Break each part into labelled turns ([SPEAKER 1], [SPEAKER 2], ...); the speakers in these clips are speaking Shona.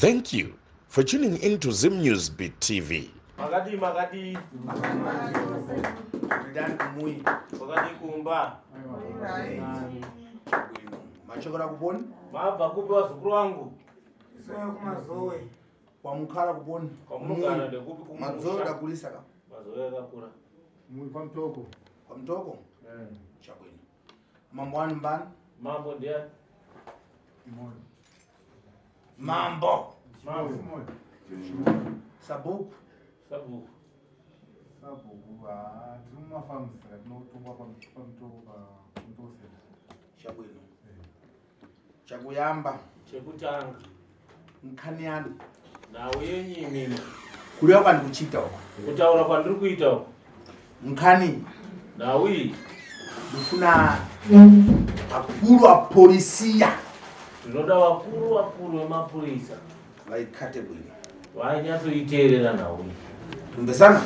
[SPEAKER 1] Thank you for tuning in to Zim News Beat TV.
[SPEAKER 2] Makadii makadii?
[SPEAKER 3] Ndani kumui.
[SPEAKER 2] Makadii kumba?
[SPEAKER 3] Machokera kuponi?
[SPEAKER 2] Mabva kupi vazukuru vangu?
[SPEAKER 3] Soya kumazowe. Kwamukara kuponi?
[SPEAKER 2] Kwamunogara ndekupi kumusha?
[SPEAKER 3] Mazowe dakulisa ka.
[SPEAKER 2] Mazowe akakura.
[SPEAKER 4] Mui kwaMtoko.
[SPEAKER 3] KwaMtoko?
[SPEAKER 4] Eh.
[SPEAKER 3] Chabwino. Mambo wanu mbani?
[SPEAKER 2] Mambo ndiani?
[SPEAKER 3] Mambo.
[SPEAKER 2] Mambo.
[SPEAKER 3] Sabhuku.
[SPEAKER 2] Sabhuku.
[SPEAKER 4] Sabhuku ah, tiri mumafarms saka tinotongwa paMtoko paMtoko Center.
[SPEAKER 3] Chabwino. Eh. Chakuyamba.
[SPEAKER 2] Chekutanga.
[SPEAKER 3] Nkhani yanu.
[SPEAKER 2] Nhau yenyu imimi.
[SPEAKER 3] Kureva kwandiri kuchiita uko.
[SPEAKER 2] Kutaura kwandiri kuita uko.
[SPEAKER 3] Nkhani.
[SPEAKER 2] Nhau iyi.
[SPEAKER 3] Ndifuna vakuru vapolisiya.
[SPEAKER 2] Ndinoda vakuru vakuru vemapurisa.
[SPEAKER 3] Vaikate bwino.
[SPEAKER 2] Vainyatsoiteerera nhau iyi.
[SPEAKER 3] Tumbesana.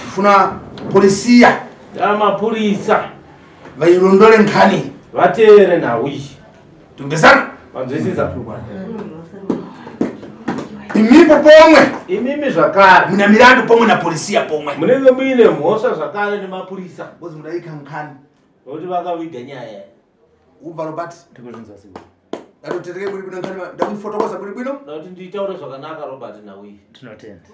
[SPEAKER 3] Ndifuna polisiya.
[SPEAKER 2] Mapurisa.
[SPEAKER 3] Vailondole nkhani.
[SPEAKER 2] Vateere nhau iyi.
[SPEAKER 3] Tumbesana.
[SPEAKER 2] Vanzwisisa?
[SPEAKER 3] Imipo pomwe.
[SPEAKER 2] Imimi zvakare.
[SPEAKER 3] Muna milandu pomwe na polisiya pomwe.
[SPEAKER 2] Munenge muine mhosva zvakare nemapurisa.
[SPEAKER 3] Bozi mudaika nkhani.
[SPEAKER 2] Nokuti vakaviga nyaya.
[SPEAKER 3] Ubva Robert.
[SPEAKER 2] Ndikuzvinzwa sekuru.
[SPEAKER 3] Ndatotereke bwino bwino nkhani ndakufotokoza bwino bwino.
[SPEAKER 2] Ndakuti nditaure zvakanaka Robert nhau iyi.
[SPEAKER 5] Tinotenda.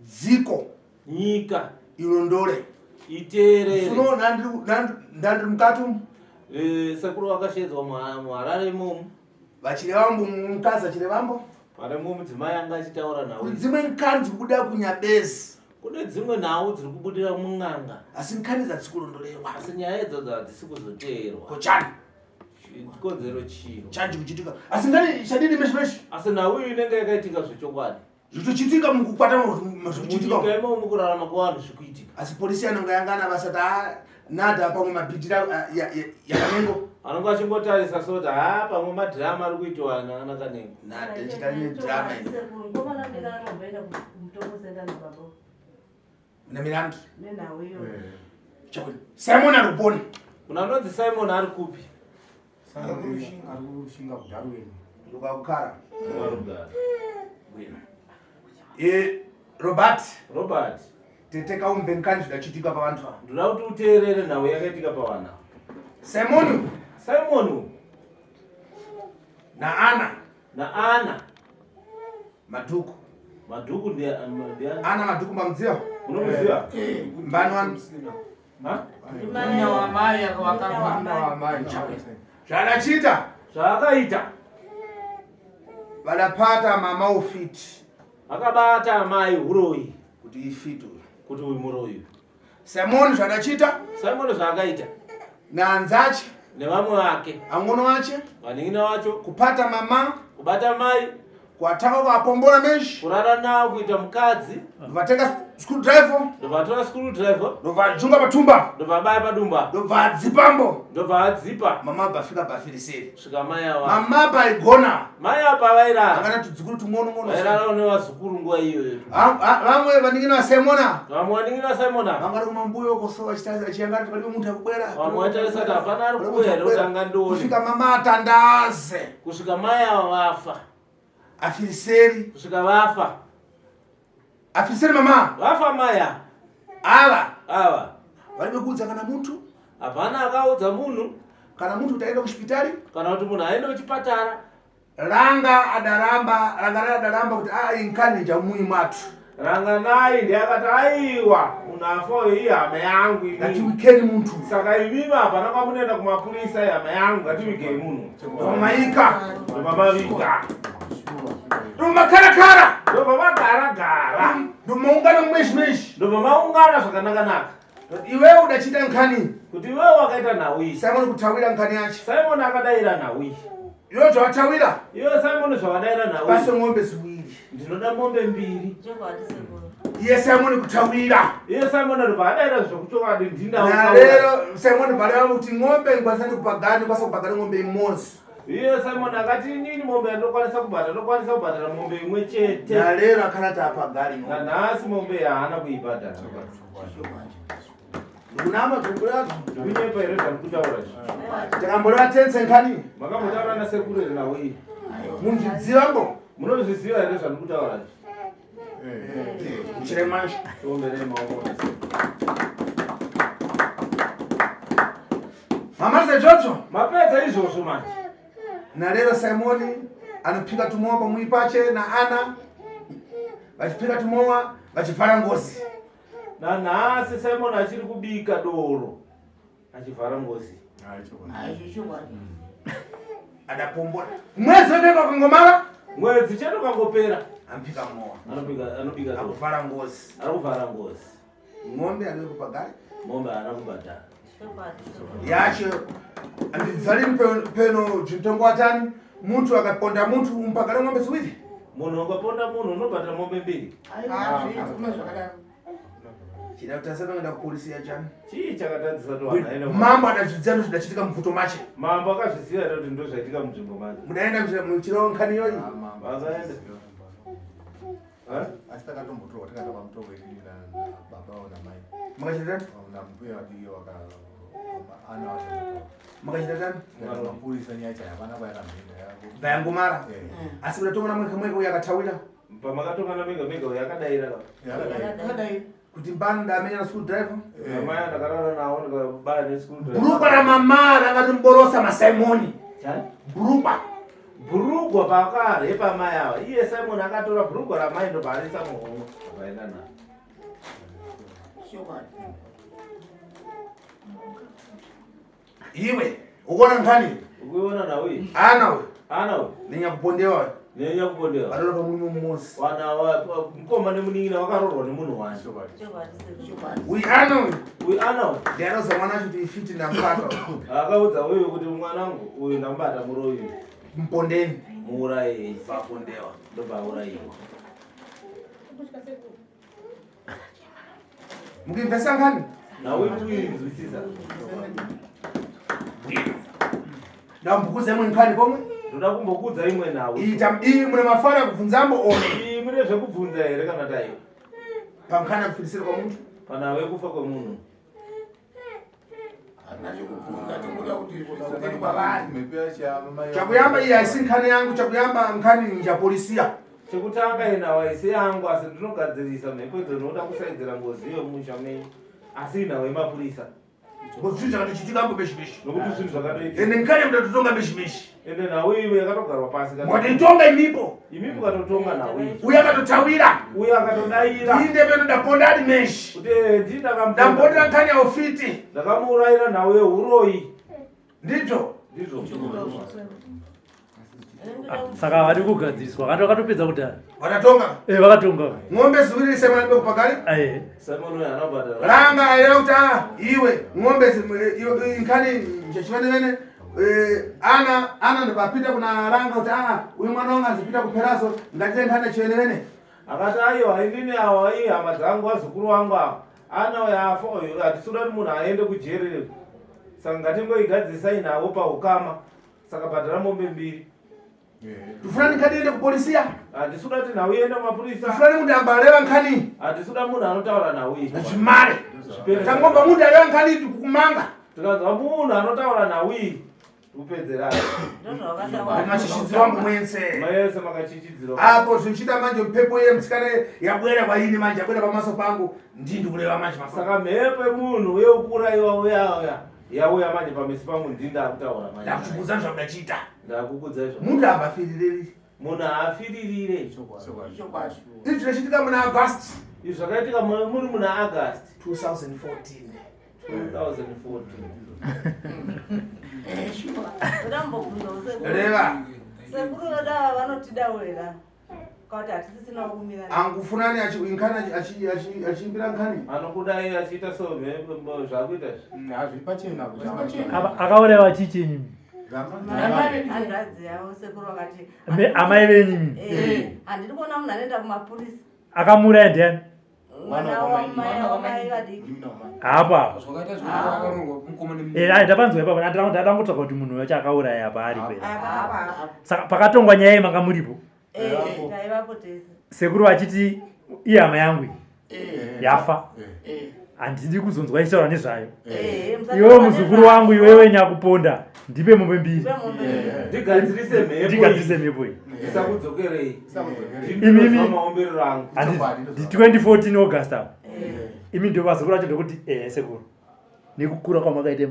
[SPEAKER 3] Dziko.
[SPEAKER 2] Nyika.
[SPEAKER 3] Ilondole.
[SPEAKER 2] Iteerere.
[SPEAKER 3] Funo ndandiri mukati umu.
[SPEAKER 2] Eh, sekuru vakashedzwa muHarare imomo.
[SPEAKER 3] Vachirevambo mukadzi achirevambo.
[SPEAKER 2] Pane mumwe mudzimai anga achitaura nhau.
[SPEAKER 3] Dzimwe nkhani dziri kubuda kunyabezi.
[SPEAKER 2] Kune dzimwe nhau dziri kubudira mun'anga.
[SPEAKER 3] Asi nkhani dzadzisi kulondolewa.
[SPEAKER 2] Asi nyaya idzodzo hadzisi kuzoteerwa.
[SPEAKER 3] Kochani.
[SPEAKER 2] Chikonzero chii?
[SPEAKER 3] Chanji kuchitika. Asi nkhani chadini meshi meshi.
[SPEAKER 2] Asi nhau iyi inenge yakaitika zvechokwadi.
[SPEAKER 3] Zvitochitika mukukwata zvikuchitika.
[SPEAKER 2] Munyika imomo mukurarama kwevanhu zvikuitika.
[SPEAKER 3] Asi polisi yanonga yangana vasati nada pamwe mabhitira yakanengo.
[SPEAKER 2] Anonga achingotarisa so kuti haa pamwe madhirama ari kuitiwa naana Kanengo.
[SPEAKER 3] Nada chitari nedrama iyi. Muna milandu. Simon ari kupona.
[SPEAKER 2] Munhu anonzi Simon ari kupi?
[SPEAKER 4] Ari kushinga kuDarwin.
[SPEAKER 3] Ndokakukara.
[SPEAKER 2] Warugara.
[SPEAKER 3] Bwino. Eh, Robert.
[SPEAKER 2] Robert.
[SPEAKER 3] Tete kaumve nkani zvidachitika pavantu ava.
[SPEAKER 2] Ndoda kuti uteerere nhau yakaitika pavana.
[SPEAKER 3] Simon.
[SPEAKER 2] Simon.
[SPEAKER 3] Na Anna.
[SPEAKER 2] Na Anna.
[SPEAKER 3] Madhuku.
[SPEAKER 2] Madhuku ndiye ndiye.
[SPEAKER 3] Anna Madhuku mamuziva?
[SPEAKER 2] Unomuziva?
[SPEAKER 3] Eh. Mbani wani? Zvadachita.
[SPEAKER 2] Zvaakaita.
[SPEAKER 3] Vadapata mama ufiti.
[SPEAKER 2] Akabata amai huroyi.
[SPEAKER 3] Kuti ifiti uyu.
[SPEAKER 2] Kuti uyu muroyi.
[SPEAKER 3] Simon zvadachita.
[SPEAKER 2] Simon zvaakaita.
[SPEAKER 3] Naanzache.
[SPEAKER 2] Nevamwe vake.
[SPEAKER 3] Angono wache.
[SPEAKER 2] Vanin'ina wacho.
[SPEAKER 3] Kupata mama.
[SPEAKER 2] Kubata mai.
[SPEAKER 3] Kuataka kuapombora meshi.
[SPEAKER 2] Kurara nawo kuita mukadzi.
[SPEAKER 3] Ndobvatenga screwdriver.
[SPEAKER 2] Ndobvatora screwdriver.
[SPEAKER 3] Ndobvajunga patumba.
[SPEAKER 2] Ndobvabaya padumba.
[SPEAKER 3] Ndobvadzipambo.
[SPEAKER 2] Ndobvaadzipa.
[SPEAKER 3] Mama bafika bafiriseri.
[SPEAKER 2] Svika mai ava.
[SPEAKER 3] Mama baigona.
[SPEAKER 2] Mai apa vairara.
[SPEAKER 3] Vakana tudzukuru tungono ngono.
[SPEAKER 2] Vairara nevazukuru nguva iyoyo.
[SPEAKER 3] Vamwe vanin'ina vaSimona.
[SPEAKER 2] Vamwe vanin'ina vaSimona.
[SPEAKER 3] Vanga vari kumambuyo uko so vachitarisa vachiyangara kuti palibe munhu akubwera.
[SPEAKER 2] Vamwe vatarisa kuti hapana ari kuuya here kuti angandione.
[SPEAKER 3] Kusvika mama atandaze.
[SPEAKER 2] Kusvika mai ava vafa.
[SPEAKER 3] Afiriseri.
[SPEAKER 2] Kusvika vafa.
[SPEAKER 3] Afiriseri mama.
[SPEAKER 2] Vafa mai ava.
[SPEAKER 3] Ava.
[SPEAKER 2] Ava.
[SPEAKER 3] Varibe kuudza kana muntu.
[SPEAKER 2] Hapana akaudza munhu.
[SPEAKER 3] Kana muntu kuti aende kuchipitari.
[SPEAKER 2] Kana kuti munhu aende kuchipatara.
[SPEAKER 3] Ranga adaramba, Ranganai adaramba kuti a inkani jamuyi mwatu.
[SPEAKER 2] Ranganai ndiye akati aiwa munhu afa uyu ihama yangu ini.
[SPEAKER 3] Ngatiwikeni muntu.
[SPEAKER 2] Saka imimi hapana kwamunoenda kumapurisa ihama yangu ngatiwigei munhu.
[SPEAKER 3] Ndomaika.
[SPEAKER 2] Ndomamaviga.
[SPEAKER 3] Ndomakarakara.
[SPEAKER 2] Ndomamagaragara.
[SPEAKER 3] Ndomaungana mweshi mweshi.
[SPEAKER 2] Ndomamaungana zvakanakanaka.
[SPEAKER 3] Iwewe udachita nkhani.
[SPEAKER 2] Kuti iwewe wakaita nhau iyi.
[SPEAKER 3] Simon kutawira nkhani yacho.
[SPEAKER 2] Simon akadaira nhau iyi.
[SPEAKER 3] Iwe zvawatawira.
[SPEAKER 2] Iwe Simon zvawadaira nhau.
[SPEAKER 3] Pase mombe ziwiri.
[SPEAKER 2] Ndinoda mombe mbiri.
[SPEAKER 3] Iye Simon kutawira.
[SPEAKER 2] Iye Simon ndobva adaira zvokuchokwadi ndinawo.
[SPEAKER 3] Nalero Simon valeva kuti ng'ombe ngikwanisa ndikupagani ndikwanisa kupagana ng'ombe imodzi.
[SPEAKER 2] Iye Simon akati inini mombe yandokwanisa kubhadhara ndokwanisa kubhadhara mombe imwe chete.
[SPEAKER 3] Nalero akana taapagari.
[SPEAKER 2] Nanhasi mombe yaana kuibhadhara.
[SPEAKER 3] Ndikunama tikukuratu.
[SPEAKER 2] Ndikunyepa here zvandikutaura izvi?
[SPEAKER 3] Takamboreva tense nkhani.
[SPEAKER 2] Makambotaura nasekuru here nawo iyi?
[SPEAKER 3] Munzvidziva mbo.
[SPEAKER 2] Munozviziva here zvandiri kutaura izvi?
[SPEAKER 3] Chiremanje.
[SPEAKER 2] Tiomberei maoko.
[SPEAKER 3] Mama Zejojo.
[SPEAKER 2] Mapedza izvozvo manje.
[SPEAKER 3] Nalero Simoni anopika tumowa pamuipache na Ana vachipika tumowa vachivhara ngozi.
[SPEAKER 2] Nanhasi Simon achiri kubika doro achivhara ngozi.
[SPEAKER 3] Adapombora. Mwezi wega wakangomara
[SPEAKER 2] Mwedzi chete ukangopera
[SPEAKER 3] anopika mowa.
[SPEAKER 2] anobika anobika doro.
[SPEAKER 3] Akuvhara ngozi.
[SPEAKER 2] Ari kuvhara ngozi.
[SPEAKER 3] Ng'ombe anenge kupagari.
[SPEAKER 2] Mombe haana kubhadhara.
[SPEAKER 3] Yacho andidzalini peno jimtongo watani muntu akaponda muntu umpagare ng'ombe ziwiri.
[SPEAKER 2] Munhu ukaponda munhu unobhadhara mombe mbiri.
[SPEAKER 3] Chida kuti asanoenda kupolisi yachani.
[SPEAKER 2] Chii chakatadzisa kuti vanhu aende kuma-
[SPEAKER 3] Mambo adazvidziva ndozvidachitika mubvuto mache.
[SPEAKER 2] Mambo akazviziva here kuti ndozvaitika munzvimbo make.
[SPEAKER 3] Mudaenda muchirawo nkhani iyoyi.
[SPEAKER 2] Vakaenda. Eh?
[SPEAKER 4] Asi takatombotorwa takaenda pamutongo inini nababa wo namai
[SPEAKER 3] Makachita tani?
[SPEAKER 4] nambuya vadiki waka ana vacho
[SPEAKER 3] Makachita tani?
[SPEAKER 4] mapurisa nyaya chayo hapana kwayakamboenda.
[SPEAKER 3] Vayangomara. Asi mudatongana mweka mweka uyo akatawira
[SPEAKER 2] Pamakatongana mega mega uyo akadaira ka.
[SPEAKER 4] Yakadai.
[SPEAKER 3] kuti mbani ndamenya na school driver.
[SPEAKER 2] Amai ndakarara nawo ndikabaya nescrewdriver.
[SPEAKER 3] Bhurukwa ramama rangatomborosa maSimoni.
[SPEAKER 2] Chani?
[SPEAKER 3] Bhurukwa.
[SPEAKER 2] Bhurugwa pakarepa mai ava. Iye Simon akatora bhurugwa ramai ndobva arisa muhomwe. Akaenda naro.
[SPEAKER 3] Iwe ukuona nkhani
[SPEAKER 2] Ukuiona nawo iyi?
[SPEAKER 3] ana uyu
[SPEAKER 2] Ana uyu.
[SPEAKER 3] nenyakupondewa uyu.
[SPEAKER 2] Nenyakupondewa.
[SPEAKER 3] Vanorova murume mumose.
[SPEAKER 2] Wana mukoma nemunin'ina vakarorwa nemunhu wani.
[SPEAKER 3] Uyu ana uyu
[SPEAKER 2] Uyu ana uyu.
[SPEAKER 3] ndianoza mwana acho kuti ifiti ndamubata uyu.
[SPEAKER 2] Akaudza uyu kuti mwanangu uyu ndamubata muroyi uyu.
[SPEAKER 3] Mupondeni.
[SPEAKER 2] Muurayei.
[SPEAKER 3] Vapondewa.
[SPEAKER 2] Ndobva aurayiwa.
[SPEAKER 3] Mukimvesa nkhani?
[SPEAKER 2] Nawo ikuinzwisisa.
[SPEAKER 3] Ndambukuza imwe nkhani pomwe.
[SPEAKER 2] Ndoda kumbokudza imwe nhau.
[SPEAKER 3] Ita iyi mune mafana kubvunzambo one.
[SPEAKER 2] Iyi mune zvekubvunza here kana taiwa?
[SPEAKER 3] Pankhani akufirisira kwa muntu.
[SPEAKER 2] Panhau yekufa kwemunhu.
[SPEAKER 3] Chakuyamba iyi haisi nkhani yangu, chakuyamba nkhani njapolisiya.
[SPEAKER 2] Chekutanga inhau haisi yangu asi ndinogadzirisa mhepo idzo ndinoda kusaidzira ngozi iyo mumusha menyu. Asi inhau yemapurisa.
[SPEAKER 3] Ngozi zvinhu zvakatochitika mbo meshi meshi.
[SPEAKER 2] Nokuti zvinhu zvakatoitika.
[SPEAKER 3] Ende nkhani mudatotonga meshi meshi.
[SPEAKER 2] Ende nhau iyi yakatogarwa pasi.
[SPEAKER 3] Mwatoitonga imipo.
[SPEAKER 2] Imi mukatotonga nhau iyi.
[SPEAKER 3] Uyo akatotawira.
[SPEAKER 2] Uyo akatodaira.
[SPEAKER 3] Inde peno ndaponda ari meshi.
[SPEAKER 2] Kuti ndini ndakamuponda.
[SPEAKER 3] Ndambondera nkhani ya ufiti.
[SPEAKER 2] Ndakamuurayira nhau yehuroyi.
[SPEAKER 3] Ndizvo.
[SPEAKER 2] Ndizvo.
[SPEAKER 5] Saka havadi kugadziriswa kana vakatopedza kudhara.
[SPEAKER 3] Vakatonga.
[SPEAKER 5] Eh, vakatonga.
[SPEAKER 3] Ng'ombe ziwiri Simon alibe kupakali.
[SPEAKER 5] Eh.
[SPEAKER 2] Simon uyo haana kubhadhara.
[SPEAKER 3] Ranga aida kuti ah iwe ng'ombe iwe nkhani chachivene eh, ana ana ndipapita kuna Ranga kuti ah uyu mwana wangu azipita kupheraso ngatite nkhani chivenevene.
[SPEAKER 2] Akati aiwa inini awa iyi hama dzangu vazukuru vangu ava ana uyo afa uyu hatisi kuda kuti munhu aende kujeri saka ngatingoigadzisai navo paukama saka bhadhara mombe mbiri.
[SPEAKER 3] Tufurani nkhani iende kupolisiya.
[SPEAKER 2] Handisi kuda kuti nhau iende kumapurisa.
[SPEAKER 3] Tufurani kuti ambareva nkhani.
[SPEAKER 2] Handisi kuda munhu anotaura nhau iyi.
[SPEAKER 3] Zvimare.
[SPEAKER 2] Zvipere.
[SPEAKER 3] Tangobva munhu areva nkhani tikukumanga.
[SPEAKER 2] Tikanzwa munhu anotaura nhau iyi tikupedzerana.
[SPEAKER 3] Machichidziro wangu mwense.
[SPEAKER 2] Mese makachichidzirwa.
[SPEAKER 3] Apo zvichita manje mpepo yemusikana yabwera kwaini manje yabwera pamaso pangu ndindi kureva manje maso.
[SPEAKER 2] Saka mhepo yemunhu yekuuraiwa uya uya yauya manje pamesi pangu ndini ndakutaura manje.
[SPEAKER 3] Ndakuchikuudza zvamudachiita.
[SPEAKER 2] Ndakukudza izvo.
[SPEAKER 3] Munhu haafiririri.
[SPEAKER 2] Munhu haafiririre.
[SPEAKER 3] Izvi zvinochitika muna August.
[SPEAKER 2] Izvi zvakaitika muri muna August
[SPEAKER 3] 2014.
[SPEAKER 2] 2014.
[SPEAKER 3] Reva.
[SPEAKER 6] Sekuru vedu vanotidaurira kuti hatisisina kumira.
[SPEAKER 3] Angufunani nkhani achiimbira nkhani.
[SPEAKER 2] Anokudai achiita so mhepo zvakuita izvi.
[SPEAKER 4] Hazviri pachena kuti
[SPEAKER 5] Akauraiwa chii chenyu?
[SPEAKER 6] Hanzvadzi yavo sekuru vakati
[SPEAKER 5] Amai venyu.
[SPEAKER 6] Handidi kuona munhu anoenda kumapurisa.
[SPEAKER 5] Akamuuraya ndiani?
[SPEAKER 6] Mwana wamai vadiki.
[SPEAKER 5] Hapo apo.
[SPEAKER 7] Zvakaita zvakaroorwa mukoma nemunin'ina.
[SPEAKER 5] Eh, ai ndapanzwa ipapo. Ndadangotsvaka kuti munhu wacho akauraya apa ari kwera.
[SPEAKER 6] Apa.
[SPEAKER 5] Saka pakatongwa nyaya iyi manga muripo.
[SPEAKER 6] Eh, taivapo tese.
[SPEAKER 5] Sekuru vachiti ihama yangu iyi. Yafa. Handidi kuzonzwa ichitaura nezvayo.
[SPEAKER 6] Eh,
[SPEAKER 5] Iwewe muzukuru wangu iwewe nyakuponda. Ndipe mombe mbiri.
[SPEAKER 2] Ndigadzirise mhepo.
[SPEAKER 5] Ndigadzirise mhepo iyi.
[SPEAKER 2] Isakudzokerei.
[SPEAKER 5] Imimi
[SPEAKER 2] maomberero angu.
[SPEAKER 5] Ndi 2014 August apo. Imi ndio vazukuru vacho ndokuti eh sekuru. Nekukura kwamakaite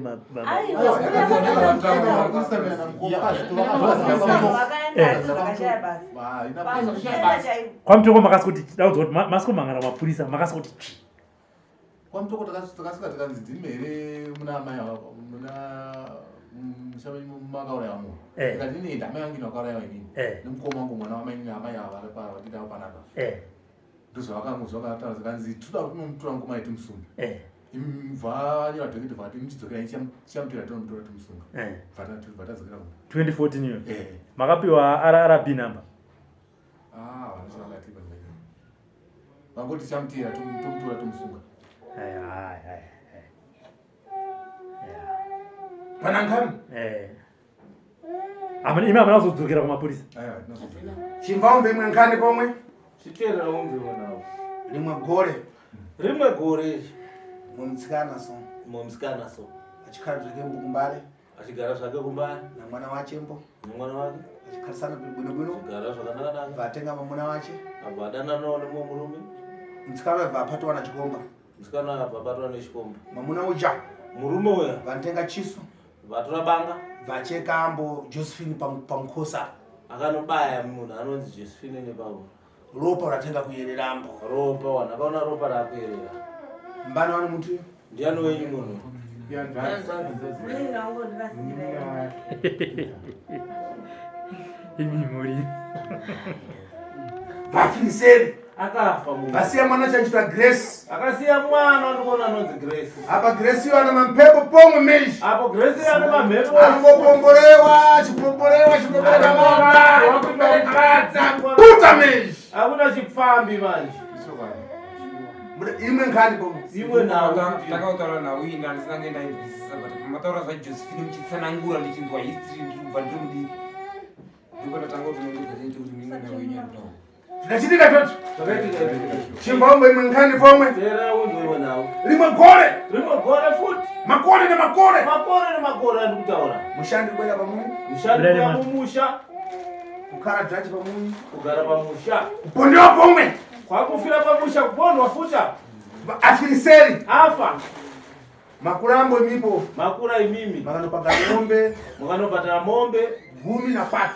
[SPEAKER 5] kwamutoko makasi kuti daudzwa kuti masi kumhangana mapurisa makasi kuti chi
[SPEAKER 4] kwamutoko takasvika tikanzi ndimi here muna amai muna makauraya munhu tikati ini enda amai vangu ini vakauraiwa inini nemukoma wangu mwana wamai nini amai ava vatidavo panapa ndozvavakangonzwa vakataura zvikanzi toda kuti unomutora mukoma aiti musunga bva dhoketi vati muchidzokera chichamutora tonomutora timusunga bva tadzokera kumba
[SPEAKER 5] 2014 iyo makapiwa rrb number.
[SPEAKER 4] Ah, vanoti vangoti chamutera tomutora tomusunga.
[SPEAKER 3] Panangani
[SPEAKER 5] imi hamuna kuzodzokera kumapurisa.
[SPEAKER 3] Chimvaumbe imwe nkhani pomwe
[SPEAKER 2] chiteerera umve nawo.
[SPEAKER 3] Rimwe gore.
[SPEAKER 2] Rimwe gore.
[SPEAKER 3] Mumutsikana so.
[SPEAKER 2] Mumutsikana so.
[SPEAKER 3] Achikhala zvake kumbare.
[SPEAKER 2] Achigara zvake kumbare.
[SPEAKER 3] Namwana wachembo.
[SPEAKER 2] Nemwana wake.
[SPEAKER 3] Achikhalisana bwino bwino.
[SPEAKER 2] Achigara zvakanaka.
[SPEAKER 3] Bva atenga mwamuna wache.
[SPEAKER 2] Abva adananawo nemumwe murume.
[SPEAKER 3] Mutsikana abva apatwa nachikomba.
[SPEAKER 2] Mutsikana abva abatwa nechikomba.
[SPEAKER 3] Mwamuna uja.
[SPEAKER 2] Murume uya.
[SPEAKER 3] Vantenga chiso.
[SPEAKER 2] Vatora banga.
[SPEAKER 3] Vacheka ambo Josephine pamukhosa.
[SPEAKER 2] Akanobaya munhu anonzi Josephine nepapo.
[SPEAKER 3] Ropa ratenga kuyerera ambo.
[SPEAKER 2] Ropa wana akaona ropa rakuyerera.
[SPEAKER 3] Mbani wani muti?
[SPEAKER 2] Ndiani wenyu munhu?
[SPEAKER 5] Imi muri.
[SPEAKER 3] Vafiriseri.
[SPEAKER 2] Akafa munhu.
[SPEAKER 3] Vasiya mwana chachitwa Grace.
[SPEAKER 2] Akasiya mwana wandikuona anonzi Grace.
[SPEAKER 3] Apa Grace iyo ana mamhepo pomwe meji.
[SPEAKER 2] Apo Grace ana mamhepo.
[SPEAKER 3] Anongopomborewa, chipomborewa, chipomborewa. Puta meji.
[SPEAKER 2] Hakuna chipfambi manje.
[SPEAKER 3] Imwe nkhani pomwe.
[SPEAKER 2] Imwe nawo.
[SPEAKER 7] Takautaura nawo ini handisina kunge ndainzwisisa but mataura zvaJosephine muchitsanangura ndichinzwa history ndiri kubva ndiri mudiki. Ndipo ndatanga kuti ndinongoita kuti mimwe nawo yenyu arikutaura.
[SPEAKER 3] Zvikachitika chocho. Chimbaumbe imwe nkhani pomwe.
[SPEAKER 2] Teerera unzwe imwe nawo.
[SPEAKER 3] Rimwe gore.
[SPEAKER 2] Rimwe gore futi.
[SPEAKER 3] Makore nemakore.
[SPEAKER 2] Makore nemakore andiri kutaura.
[SPEAKER 3] Mushandi kuenda pamunyu.
[SPEAKER 2] Mushandi kuya mumusha.
[SPEAKER 3] Kukara dhachi pamunyu.
[SPEAKER 2] Kugara pamusha.
[SPEAKER 3] Kupondewa pomwe.
[SPEAKER 2] Kwakufira pamusha kupondwa futa.
[SPEAKER 3] Afiriseri.
[SPEAKER 2] Afa.
[SPEAKER 3] Makurambo imipo.
[SPEAKER 2] Makura imimi.
[SPEAKER 3] Makanopagara mombe.
[SPEAKER 2] Mukanobhatara mombe.
[SPEAKER 3] 13.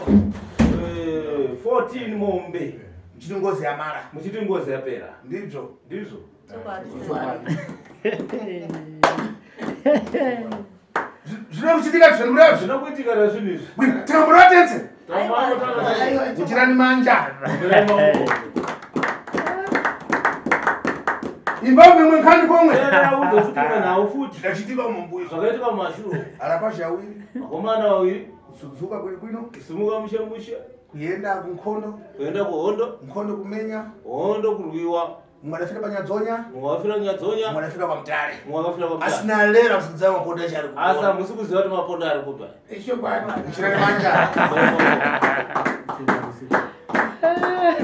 [SPEAKER 2] 14 mombe.
[SPEAKER 3] Muchiti ngozi yamara.
[SPEAKER 2] Muchiti ngozi yapera.
[SPEAKER 3] Ndizvo.
[SPEAKER 2] Ndizvo.
[SPEAKER 3] Zvinokuchitika zvinhu
[SPEAKER 2] Zvinokuitika zvinhu izvi.
[SPEAKER 3] Tingamura tense. Uchirani manja. Imba imwe nkhani pomwe.
[SPEAKER 2] Teerera unzwe futi imwe nhau futi.
[SPEAKER 3] Zvikachitika mumbuyo.
[SPEAKER 2] Zvakaitika mumashure.
[SPEAKER 3] Arapa zvawiri.
[SPEAKER 2] Vakomana vaviri.
[SPEAKER 3] Kusudzuka kweli kwino.
[SPEAKER 2] Kusimuka mushe mushe.
[SPEAKER 3] Kuenda kunkhondo.
[SPEAKER 2] Kuenda kuhondo.
[SPEAKER 3] Nkhondo kumenya.
[SPEAKER 2] Hondo kurwiwa.
[SPEAKER 3] Mumwe adafika panyadzonya.
[SPEAKER 2] Mumwe wafira nyadzonya.
[SPEAKER 3] Mumwe adafika pamutare.
[SPEAKER 2] Mumwe akafira pamutare.
[SPEAKER 3] Asina lera kusudza mapondo acho ari
[SPEAKER 2] Asi hamusi kuziva kuti mapondo ari kupa.
[SPEAKER 3] Uchirani manja.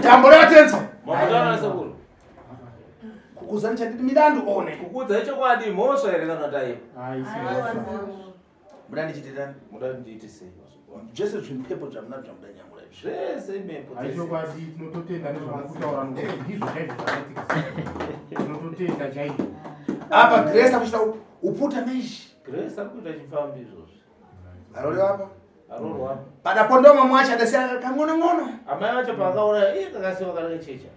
[SPEAKER 3] Tambo ratenza.
[SPEAKER 2] Makutaura sekuru.
[SPEAKER 3] Kukuzani chanditi milandu one.
[SPEAKER 2] Kukudza ichokwadi mhosva here kana taiva?
[SPEAKER 3] Muda ndichitirani?
[SPEAKER 2] Muda ndiite sei?
[SPEAKER 3] Zvese zvimpepo zvamuna zvamudanyamura izvi.
[SPEAKER 2] Zvese imhepo dzese.
[SPEAKER 4] Aichokwadi tinototenda nezvamukutaura nokuti ndizvo chaizvo zvakaitika. Tinototenda chaizvo.
[SPEAKER 3] Apa Grace akuchita uputa meji.
[SPEAKER 2] Grace ari kuita chipfambi izvozvi.
[SPEAKER 3] Arolewa apa?
[SPEAKER 2] Arorwa apa.
[SPEAKER 3] Padapondowa mamwe acho adasiya kang'ono-ng'ono.
[SPEAKER 2] Amai vacho paakauraya iye kakasiwa kana kechecha.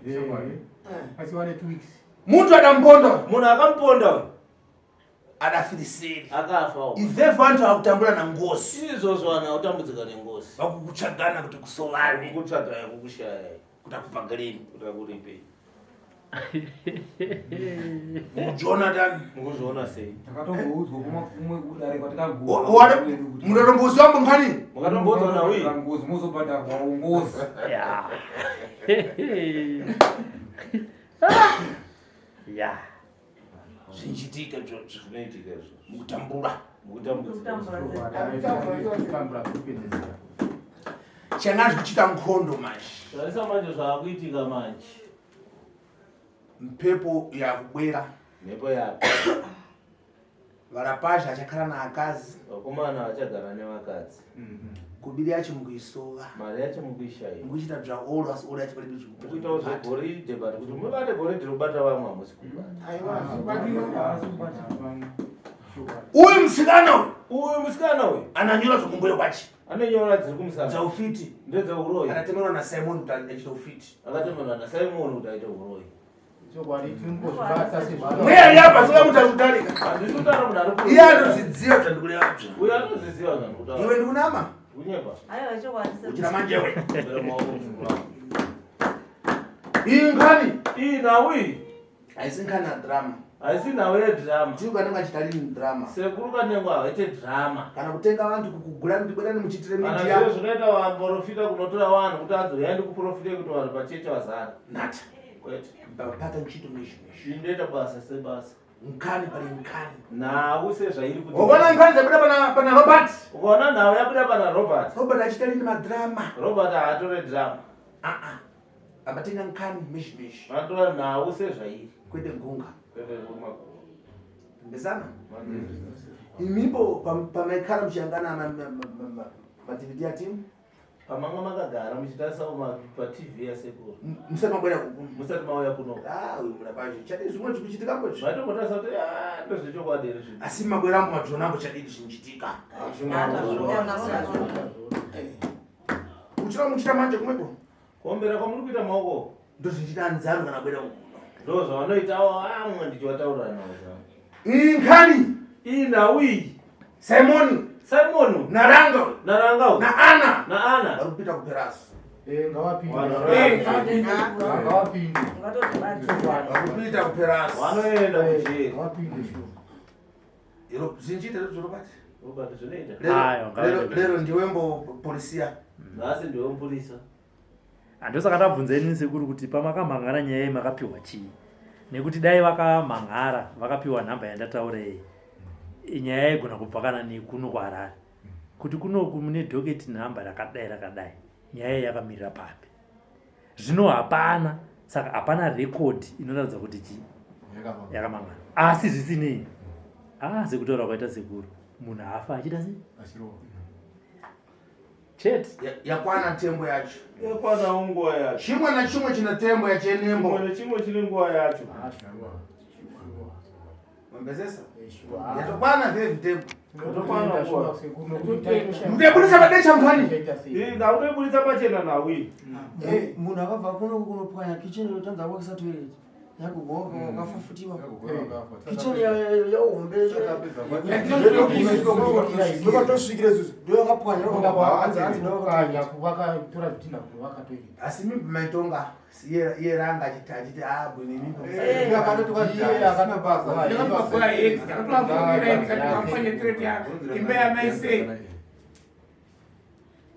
[SPEAKER 4] Asiwa ne 2 weeks.
[SPEAKER 3] Muntu adamuponda.
[SPEAKER 2] Munhu akamuponda uyu.
[SPEAKER 3] Adafiriseri.
[SPEAKER 2] Akafa uyu.
[SPEAKER 3] Ive vantu vakutambura nangozi.
[SPEAKER 2] Izvozvo vanhu vakutambudzika nengozi.
[SPEAKER 3] Vakukutsvagana kuti kusovane.
[SPEAKER 2] Kukutsvagai kukushayai.
[SPEAKER 3] Kuti akupagareni.
[SPEAKER 2] Kuti akuripei.
[SPEAKER 3] Mukujiona tani?
[SPEAKER 2] Mukuzviona sei?
[SPEAKER 7] Takatomboudzwa kumwe kudare
[SPEAKER 3] Munotombozi wambo nkhani?
[SPEAKER 2] Mukatomboudzwa nawi?
[SPEAKER 7] Ngozi mozobhadharwa ngozi.
[SPEAKER 5] Ya. Ya.
[SPEAKER 3] Zvinchitika izvozvo.
[SPEAKER 2] Zvinoitika izvozvo.
[SPEAKER 3] Mukutambura.
[SPEAKER 2] Mukutambudzika.
[SPEAKER 4] Kutambura kupedzisira.
[SPEAKER 3] Changa kuchita nkhondo manje.
[SPEAKER 2] Tarisa manje zvaakuitika manje.
[SPEAKER 3] Mpepo yakubwera.
[SPEAKER 2] Mhepo yako.
[SPEAKER 3] Varapazha achakhala naakazi.
[SPEAKER 2] Vakomana vachagara nevakadzi.
[SPEAKER 3] Kubiri yacho mukuisova.
[SPEAKER 2] Mari yacho mukuishaiwa.
[SPEAKER 3] Mukuchita bya olo asi olo yacho palibe
[SPEAKER 2] Mukuitawo zvegoridhe but kuti mubate goridhe rokubata vamwe hamusi kubata.
[SPEAKER 3] Uyu musikana uyu.
[SPEAKER 2] Uyu musikana uyu.
[SPEAKER 3] Ananyora zvokumbuya kwachi.
[SPEAKER 2] Anonyora dziri kumusana.
[SPEAKER 3] Dzaufiti.
[SPEAKER 2] Ndedzeuroyi.
[SPEAKER 3] Akatemerwa naSimon kuti aite ufiti.
[SPEAKER 2] Akatemerwa naSimon kuti aite uroyi.
[SPEAKER 3] Mweya ari apa singamuti kutarika.
[SPEAKER 2] Handisi kutaura munhu ari ku.
[SPEAKER 3] Iye anozviziva zvandikureva.
[SPEAKER 2] Uyu anozviziva zvandikutaura.
[SPEAKER 3] Iwe ndikunama.
[SPEAKER 2] Kunyepa.
[SPEAKER 6] Aiwa chokwadi.
[SPEAKER 3] Uchira manjewe.
[SPEAKER 2] Bera maoko muzukuru wangu.
[SPEAKER 3] Iyi nkhani.
[SPEAKER 2] Iyi nhau iyi.
[SPEAKER 3] Haisi nkhani ya drama.
[SPEAKER 2] Haisi nhau yedrama.
[SPEAKER 3] Chii kanenge achitariri drama.
[SPEAKER 2] Sekuru kanengo havaite drama.
[SPEAKER 3] Kana kutenga vantu kukugura kuti bwerani muchiitire
[SPEAKER 2] Kana
[SPEAKER 3] media.
[SPEAKER 2] zviro zvinoita vaprofita kunotora vanhu kuti adzouya ndikuprofite kuti vanhu pachechi vazara.
[SPEAKER 3] Nata.
[SPEAKER 2] Kwete.
[SPEAKER 3] Pata nchito mishu mishu.
[SPEAKER 2] Inoita basa sebasa.
[SPEAKER 3] Nkhani pali nkhani.
[SPEAKER 2] Nhau sezvairi kuti.
[SPEAKER 3] Ukaona nkhani dzabuda pana pana Robert.
[SPEAKER 2] Ukaona nhau yabuda pana Robert.
[SPEAKER 3] Robert achitariri madrama.
[SPEAKER 2] Robert haatore drama.
[SPEAKER 3] Ah ah. Ambatenga nkhani mishu mishu.
[SPEAKER 2] Vanotora nhau sezvairi.
[SPEAKER 3] Kwete gunga.
[SPEAKER 2] Kwete maguva.
[SPEAKER 3] Mbesana. Imipo pamaikhala muchiyangana ma DVD atimu.
[SPEAKER 2] Pamanga makagara muchitarisa paTV yasekuru.
[SPEAKER 3] Musati mabwera kuku.
[SPEAKER 2] Musati mauya kuno.
[SPEAKER 3] Ah, uyu murapacho. Chadii zvimwe zvikuchitika mbo.
[SPEAKER 2] Maitombotarisa kuti ah ndozvechokwadi here zvinhu.
[SPEAKER 3] Asi mabwera ambo madrone ambo chadii zvichitika. Uchira muchita manje kumwepo.
[SPEAKER 2] Kuombera kwamuri kuita maoko.
[SPEAKER 3] Ndozvichita anzano kana bwera kuno.
[SPEAKER 2] Ndo zvavanoitawo amwe ndichivataurira nhau dzangu.
[SPEAKER 3] Iyi nkhani.
[SPEAKER 2] Iyi nhau iyi.
[SPEAKER 3] Simon.
[SPEAKER 2] Simon.
[SPEAKER 3] Naranga.
[SPEAKER 2] Naranga.
[SPEAKER 3] Na Ana.
[SPEAKER 2] Na Ana.
[SPEAKER 3] Vari kupita kuperaso.
[SPEAKER 4] Ngawapinde.
[SPEAKER 3] Vari kupita kuperaso.
[SPEAKER 2] Vanoenda kujeri.
[SPEAKER 3] Iro zvinchiita izvo Robert.
[SPEAKER 2] Robert zvinoita.
[SPEAKER 5] Ayo, ngavaende.
[SPEAKER 3] Lero ndiwe mbo polisia.
[SPEAKER 2] Nhasi ndiwe mupurisa.
[SPEAKER 5] Handosaka ndabvunza inini sekuru kuti pamakamhangara nyaya iyi makapiwa chii nekuti dai vakamhangara vakapiwa nhamba yandataura iyi nyaya yaigona kubva kana nekuno kuHarare kuti kunoku mune docket nhamba rakadai rakadai nyaya iyi yakamirira papi zvino hapana saka hapana record inoratidza kuti chii yakamangana asi zvisinei ah sekutaura kwaita sekuru munhu afa achita sei chete
[SPEAKER 3] Yakwana tembo yacho.
[SPEAKER 2] Yakwanawo nguva yacho.
[SPEAKER 3] Chimwe nachimwe chine tembo yachenembo.
[SPEAKER 2] Chimwe nechimwe chine nguva yacho.
[SPEAKER 3] Mambezesa. Yatokwana vhevhi tembo.
[SPEAKER 2] Yatokwana nguva.
[SPEAKER 3] Mutebudisa padecha mkhani.
[SPEAKER 2] Iyi ndakutoibudisa pachena nhau iyi.
[SPEAKER 8] Munhu akabva kuno kunopwanya kitchen yotanza kuakisa toilet yagogoka wakafafutiwa kitchen yauhombe ndokatosvikira izvozvo ndoyakapwanya
[SPEAKER 4] Vakatora zvidhina kuvaka toilet.
[SPEAKER 3] Asi mimbi maitonga iye ranga achiti achiti ah bwine mimbi.
[SPEAKER 7] Imba yamaisei.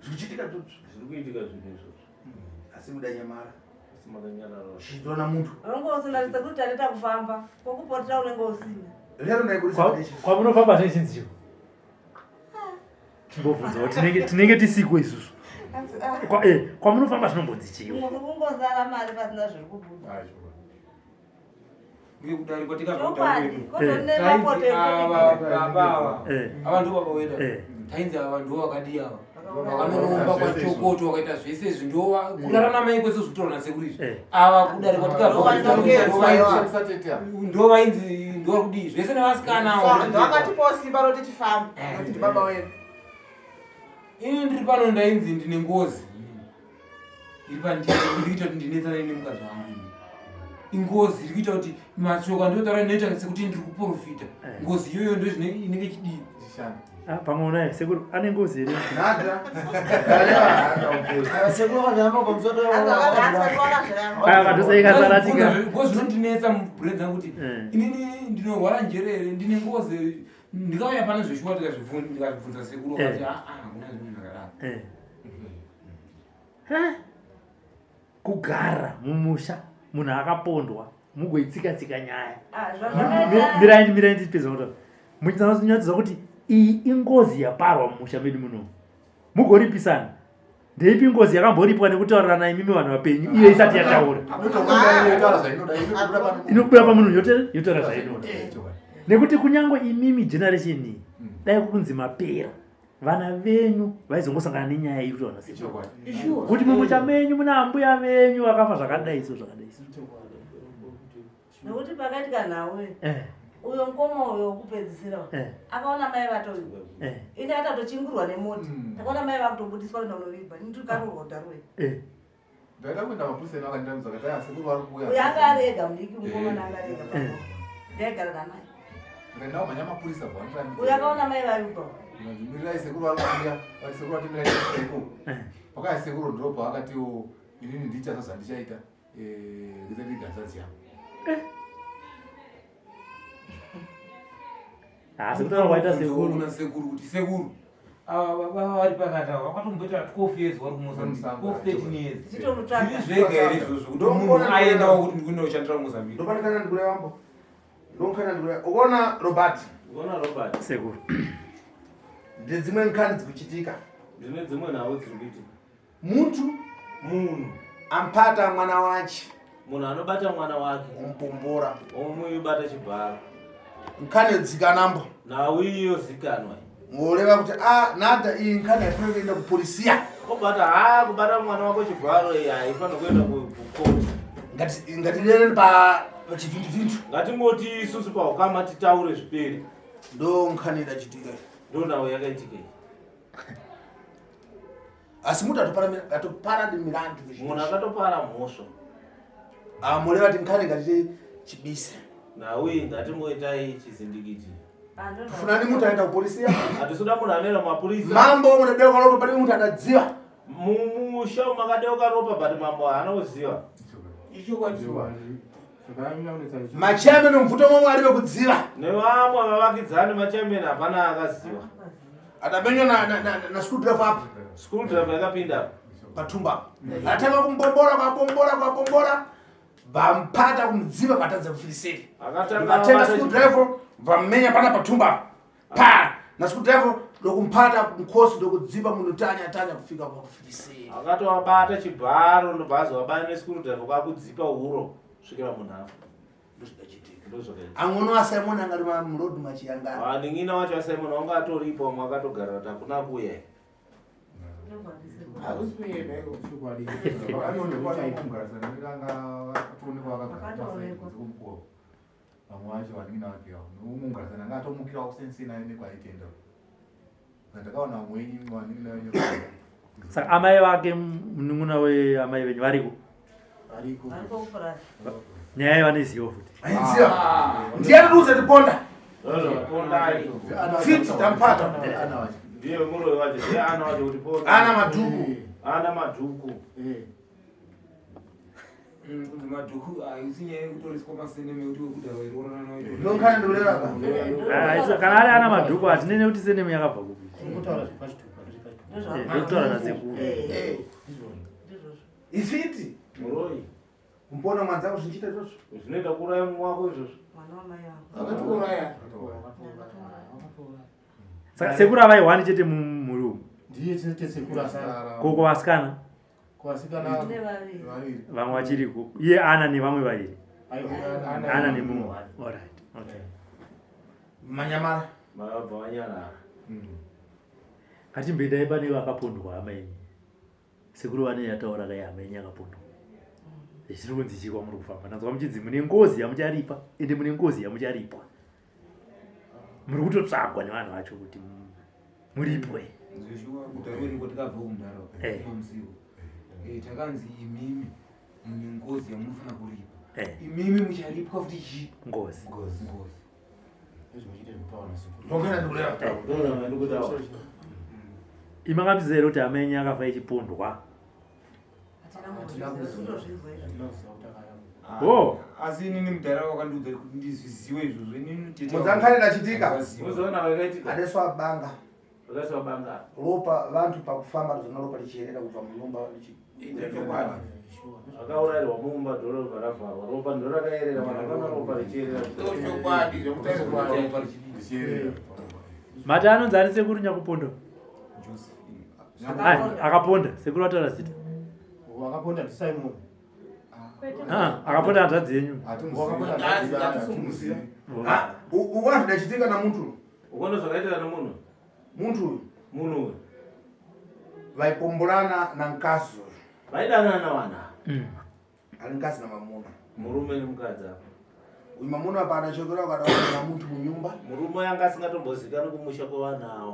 [SPEAKER 3] Zvikuchitika zvozvo.
[SPEAKER 2] Zviri kuitika zvinhu izvozvo.
[SPEAKER 3] Asi mudanyamara.
[SPEAKER 2] Asi makanyarara.
[SPEAKER 3] Chidzona muntu.
[SPEAKER 6] Unenge usina sekuru taneta kufamba. Kwokupotera unenge usina.
[SPEAKER 3] Lero ndaibudisa padecha.
[SPEAKER 5] Kwamunofamba zvechinziwo timbobvunzawo tinenge tisiko isusu kwamunofamba zvinombonzi chiwo
[SPEAKER 6] Kungozara mari pasina zviri kubuda.
[SPEAKER 7] Uye kudarikwa
[SPEAKER 6] Chokwadi.
[SPEAKER 7] tikabva
[SPEAKER 6] Koto
[SPEAKER 7] tainzi ava baba ava.
[SPEAKER 5] Eh.
[SPEAKER 7] Ava ndo baba wedu.
[SPEAKER 5] Eh.
[SPEAKER 7] Tainzi ava ndo vakadii ava. Vakanoromba kwachokoto vakaita zvese izvi ndo kurara namai kwese zvikutorwa nasekuru izvi.
[SPEAKER 5] Eh.
[SPEAKER 7] Ava kudarikwa tikabva ndo vainzi ndo vari kudii zvese nevasikana ava.
[SPEAKER 9] Ndovakatipawo simba roti tifambe nokuti baba wedu.
[SPEAKER 7] Ini ndiri pano ndainzi ndine ngozi iri pandiri iri kuita kuti ndinetsane nemukadzi wangu ini. Ingozi iri kuita kuti mashoko andinotaura ndinoita sekuti ndiri kuprofita. Ngozi iyoyo ndo inenge ichidii.
[SPEAKER 5] Ah, pamwe unaye sekuru ane ngozi here
[SPEAKER 3] Nadra.
[SPEAKER 8] Sekuru vakazviramba pamusoro
[SPEAKER 5] Aya, vakatosaika saratika.
[SPEAKER 7] Ngozi zvinondinetsa mubrain dzangu kuti inini ndinorwara njere here ndine ngozi here ndikauya pane zveshuwa ndikazvibvunza sekuru vakati
[SPEAKER 5] Eh.
[SPEAKER 7] aa hakuna zvinhu zvakadaro.
[SPEAKER 5] Eh. Eh. Kugara mumusha munhu akapondwa mugoitsika-tsika nyaya.
[SPEAKER 6] Ah, zvazvakaita.
[SPEAKER 5] Mirai mirai ndipedza kutaura. Muchinyatsoziva kuti iyi ingozi yaparwa mumusha medu muno. Mugoripisana. Ndeipi ngozi yakamboripwa nekutaurirana imimi vanhu vapenyu iyo isati yataura. Inobuda pamunhu yotaura zvainoda. Nekuti kunyange imimi generation iyi dai kunzi mapera vana venyu vaizongosangana nenyaya iri kutaura nasekuru kuti mumusha menyu muna ambuya venyu vakafa zvakadai so zvakadai so.
[SPEAKER 6] Nekuti pakaitika nhau eh. uyo mukoma uyo wekupedzisira eh. akaona mai vatoyo eh. ini akatochingurwa nemota hmm. takaona mai vakutobudiswa kuenda kunovigwa ini tikaroorwa kudharuwe
[SPEAKER 4] ndaida kuenda mapurisa eno akandiramidza akati aya sekuru vari kuuya
[SPEAKER 6] uyo anga ari ega mudiki mukomana anga ari ega ndaigara namai
[SPEAKER 4] ndikaenda kumhanya mapurisa bva
[SPEAKER 6] uyo akaona mai vavigwa
[SPEAKER 4] mirirai sekuru vari kuuya vati sekuru vatimirai ikoko pakaya sekuru ndobva akatiwo inini ndichasa zvandichaita eh,
[SPEAKER 5] eh. Asi kutaura kwaita sekuru.
[SPEAKER 7] Kuna sekuru kuti sekuru ava baba vari pakati ava vakatomboita 12 years vari kuMozambique 12 13 years.
[SPEAKER 6] Tichitomutsvaga.
[SPEAKER 7] Zviri zvega here izvozvo kuti munhu aendawo kuti ndikuenda kushandira kuMozambique.
[SPEAKER 3] Ndopanikana ndikureva mbo. Ndonkana ndikureva. Ukaona Robert.
[SPEAKER 2] Ukaona Robert.
[SPEAKER 5] Sekuru.
[SPEAKER 3] Ndedzimwe nkani dzikuchitika.
[SPEAKER 2] Ndine dzimwe nhau dziri kuitika.
[SPEAKER 3] Muntu
[SPEAKER 2] munhu
[SPEAKER 3] ampata mwana wache
[SPEAKER 2] munhu anobata mwana wake
[SPEAKER 3] ompombora
[SPEAKER 2] omubata chibharo
[SPEAKER 3] nkani dzikanambo
[SPEAKER 2] nhau iyo zikanwa
[SPEAKER 3] ngoreva kuti a ah, nada iyi nkani haifanira kuenda kupolisiya
[SPEAKER 2] obata ha kubata mwana wako chibharo iyi haifanira kuenda kukoti
[SPEAKER 3] ngatirere pa chivhinduvhindu
[SPEAKER 2] ngatingoti isusu paukama titaure zviperi
[SPEAKER 3] ndo nkani idachitika
[SPEAKER 2] ndo nhau yakaitika iyi
[SPEAKER 3] asi muti atopara milandu
[SPEAKER 2] munhu akatopara mhosva
[SPEAKER 3] ah, mureva ti nkhani ngatite chibise
[SPEAKER 2] nhau iyi ngatimboitai chizindikiti
[SPEAKER 3] funani muti aenda kupolisi
[SPEAKER 2] hatisuda munhu anoenda kumapurisa
[SPEAKER 3] mambo munadeuka ropa pane muti adadziva
[SPEAKER 2] mumusha makadeuka ropa but mambo haana kuziva
[SPEAKER 3] machairman mvuto momwe ari vekudziva
[SPEAKER 2] nevamwe vavakidzani machairman hapana akaziva
[SPEAKER 3] adamenywa na school driver apo
[SPEAKER 2] school driver yakapinda
[SPEAKER 3] patumba atanga kumbombora kwabombora kwabombora vampata kumudziva vatadza kufiliseri vatenga school driver vamenya pana patumba pa na school driver ndokumpata mukhosi ndokudziva munhu tanya tanya kufika pakufiliseri
[SPEAKER 2] akatovabata chibharo ndobva azovabaya neschool driver kwakudzipa huro svikira munhu afa
[SPEAKER 3] ndozvikachitika ang'ono asimon anga ari muroad machiyangana
[SPEAKER 2] vanin'ina wacho asimon wanga atoripo vamwe akatogarira kuti hakuna kuuya
[SPEAKER 4] vamwe vacho vanin'ina vake avo nomugarisana anga atomukira kusensena nekwaitenda ndakaona vamwe wenyu vanin'ina venyu
[SPEAKER 5] saka amai vake munun'una weamai venyu variko
[SPEAKER 8] variko
[SPEAKER 5] nyaya yavanoiziva futi
[SPEAKER 3] aiziva ndiye anotiudza tiponda fiti tampata
[SPEAKER 2] ndiye muroyi wacho ndiye ana wacho kuti ponda
[SPEAKER 3] ana madhuku
[SPEAKER 2] ana madhuku
[SPEAKER 7] madhuku haisi nyaya yekutoreswa maseneme kuti wekudhara wairorana nawo
[SPEAKER 3] ndonkana ndikureva
[SPEAKER 5] ka kana ari ana madhuku hatinene kuti seneme yakabva kupi ndokutaura nasekuru
[SPEAKER 3] ifiti
[SPEAKER 2] muroyi
[SPEAKER 3] kumbona mwanzako zvichiita izvozvo
[SPEAKER 2] zvinoita kuuraya mumwe wako izvozvo
[SPEAKER 8] akatouraya
[SPEAKER 5] saka sekuru avai wani chete mumhuri umu
[SPEAKER 8] ndiye chete sekuru asara
[SPEAKER 5] ko kuvasikana
[SPEAKER 8] kuvasikana
[SPEAKER 5] vamwe vachiriko iye ana nevamwe vaviri ana nemumwe alright okay
[SPEAKER 3] manyamara
[SPEAKER 2] vabva vanyarara
[SPEAKER 5] ngatimboendai pane vakapondwa hama imi sekuru vane yataura kai hama yenyu yakapondwa zvichiri kunzi chii kwamuri kufamba ndanzwa muchinzi mune ngozi yamucharipa ende mune ngozi yamucharipwa muri kutotsvagwa nevanhu vacho kuti muripwe
[SPEAKER 7] Zveshuwa kutaura kwatakabva kumudhara
[SPEAKER 5] Eh.
[SPEAKER 7] musiwo. Eh, takanzi imimi mune ngozi yamunofanira kuripa.
[SPEAKER 5] Eh.
[SPEAKER 7] Imimi mucharipwa futi chii?
[SPEAKER 5] Ngozi.
[SPEAKER 7] Ngozi. Ngozi.
[SPEAKER 5] Imakabviza here kuti hama yenyu yakafa ichipondwa? Oh.
[SPEAKER 7] Asi inini mudhara wakandiudza kuti ndizviziwe izvozvo inini tete
[SPEAKER 3] Muzankhale lachitika.
[SPEAKER 2] Muzoona vakaitika.
[SPEAKER 3] Adeswa banga.
[SPEAKER 2] Adeswa banga.
[SPEAKER 3] Ropa vantu pakufamba ndozona ropa richierera kubva munyumba richi.
[SPEAKER 2] Zvakaurayirwa mumba dhorobha ravharwa ropa ndorakaerera vanhu vakaona ropa richierera.
[SPEAKER 5] Mati anonzi ani sekuru nyakupondo? Ai, akaponda sekuru ataura zita.
[SPEAKER 8] Wakaponda ndi Simon.
[SPEAKER 5] Ah, akaponda hanzvadzi yenyu.
[SPEAKER 3] Ukaona zvidachitika namuntu.
[SPEAKER 2] Ukaona zvakaitika nemunhu.
[SPEAKER 3] Muntu uyu.
[SPEAKER 2] Munhu uyu.
[SPEAKER 3] Vaipombolana nankazi uyu.
[SPEAKER 2] Vaidanana vana.
[SPEAKER 3] Ali nkazi na mamuna.
[SPEAKER 2] Murume nemukadzi apa.
[SPEAKER 3] Uyu mamuna apa anachokera ukadaona muntu munyumba.
[SPEAKER 2] Murume yanga asingatombozikanwi kumusha kwevana ava.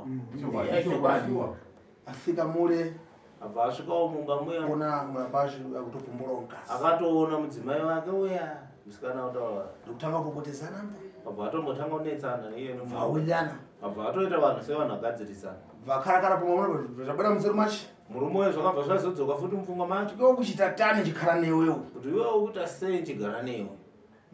[SPEAKER 3] Afika mule
[SPEAKER 2] abva asvikawo mumba muya
[SPEAKER 3] ona murapashi akutopombola mukadzi.
[SPEAKER 2] Akatoona mudzimai wake uya musikana utaura.
[SPEAKER 3] Ndokutanga kupopotezana mbo.
[SPEAKER 2] Abva atombotanga kunetsana neiye nomu.
[SPEAKER 3] Vawirirana.
[SPEAKER 2] Abva atoita vanhu sevanhu vagadzirisana.
[SPEAKER 3] Vakarakara pomwe zvabuda musoro machi.
[SPEAKER 2] Murume uyu zvakabva zvazodzoka futi mupfungwa macho.
[SPEAKER 3] Iwe kuchita tani chikara newewo.
[SPEAKER 2] Kuti iwe ukuita sei chigara newe.